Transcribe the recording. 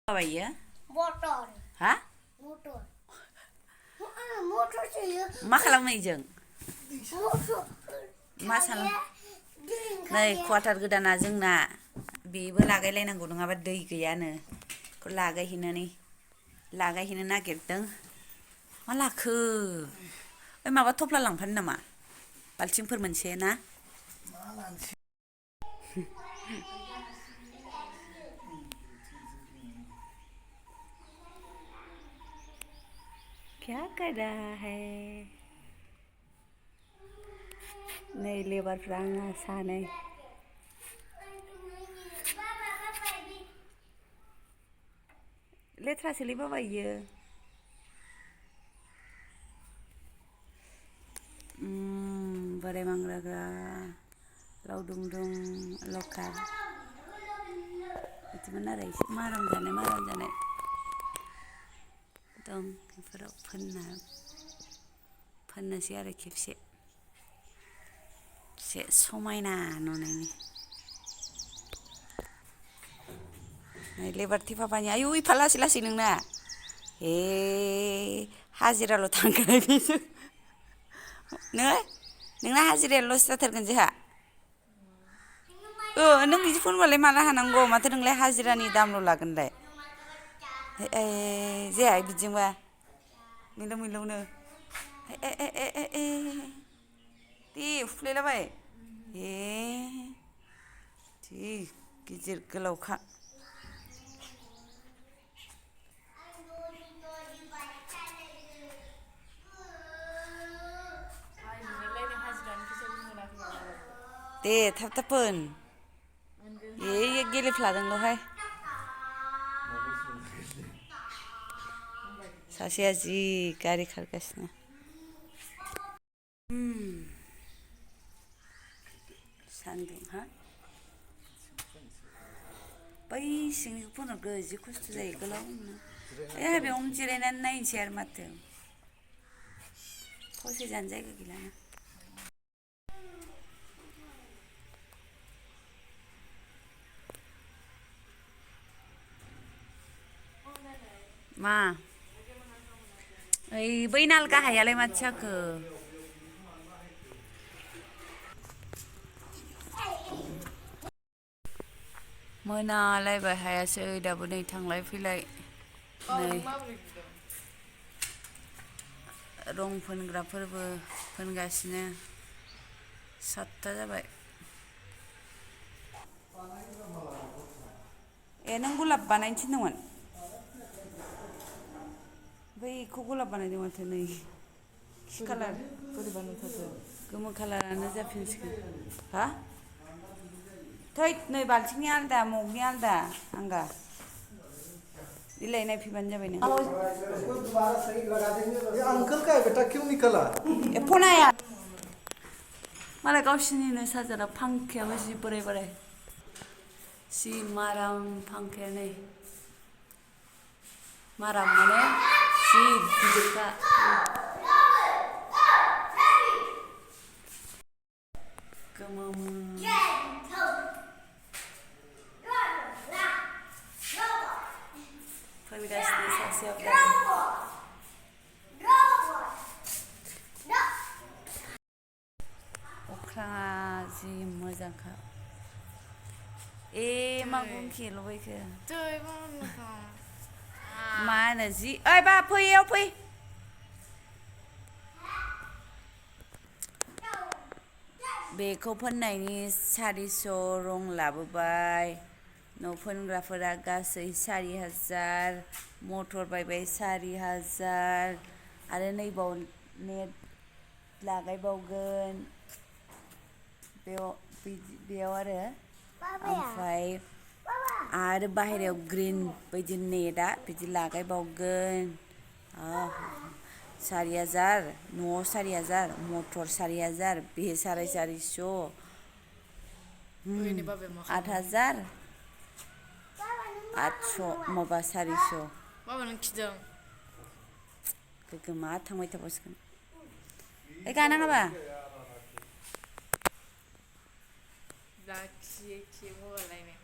माबायो मटर हा मटर मटरसो मा खालामनो इजों मा सान नै क्वाटार गोदाना जोंना बेबो लागायलायनांगौ नङाबा दै गैयानो बेखौ लागायहैनो नागिरदों मा लाखो ओइ माबा थफ्ला लांफानो नामा बाल्थिंफोर मोनसे ना क्या कर रहा है नै लेबारफ्रा आंना सानै लेथ्रासोलै बाबा इयो बोराय मांग्राग्रा लावदुमदुम लकार बिदिमोन आरो एसे माराम जानाय दं बेफोराव फोननोसै आरो खेबसे एसे समायना नुनायनि नै लेबार थेफाफानि आयु एफा लासै नोंना ए हाजिराल' थांखानाय बेजों नोंना हाजिरायाल'सो जाथारगोन जोंहा नों बिदि फुनबालाय माला हानांगौ माथो नोंलाय हाजिरानि दामल' लागोनलाय जाया बिदिजोंबा मैलावनो दे हुफ्लेलाबाय जि गिदिर गोलावखा दे थाब फोन गेलेफ्लादोंल'हाय सासेया जि गारि खारगासिनो सान्दुं हा बै सिंनिखौ फुनहरगो जि खस्थ' जायो गोलावनो बेयावनो जिरायनानै नायनोसै आरो माथो फावसै जानो जायगा गैलाना मा ओइ बै नाल गाहायालाय माथो जाखो मोनालायबाय हायासै दाबो नै थांलाय फैलाय नै रं फोनग्राफोरबो फोनगासिनो 7ता जाबाय नों गलाप बानायनो थिनदोंमोन बैखौ गलाप बानायदों माथो नै खि कालार बोरैबा नुथारदो गोमो कालारानो जाफिनसिगोन हा थैद नै बाल्थिंनि आलदा मगनि आलदा आंगा दिलाय नायफैबानो जाबाय नों अंकल का है बेटा क्यों निकला फन आया मालाय गावसिनिनो सार्जारा फांखायाबो जि बोराय जि माराम फांखाया नै माराम माने जि गिदिरखा गोमोम फैगासिनो सासेयाव अख्राङा जि मोजांखा मा गुंखि लुबैखो मा होनो जि ओइ बा फैयाव फै बेखौ फोननायनि 400 रं लाबोबाय न' फोनग्राफोरा गासै 4000 मटर बायबाय 4000 आरो नैबाव नेट लागायबावगोन बेयाव आरो ओमफ्राय आरो बाहेरायाव ग्रिन बायदि नेटआ बिदि लागायबावगोन 4000 न'आव 4000 मटर 4000 बे 450 8000 800 माबा 400 बाबा नों खिदों गोगोमा थांबाय थाबावसिगोन गानाङाबा दा खियो मबाइल नायनो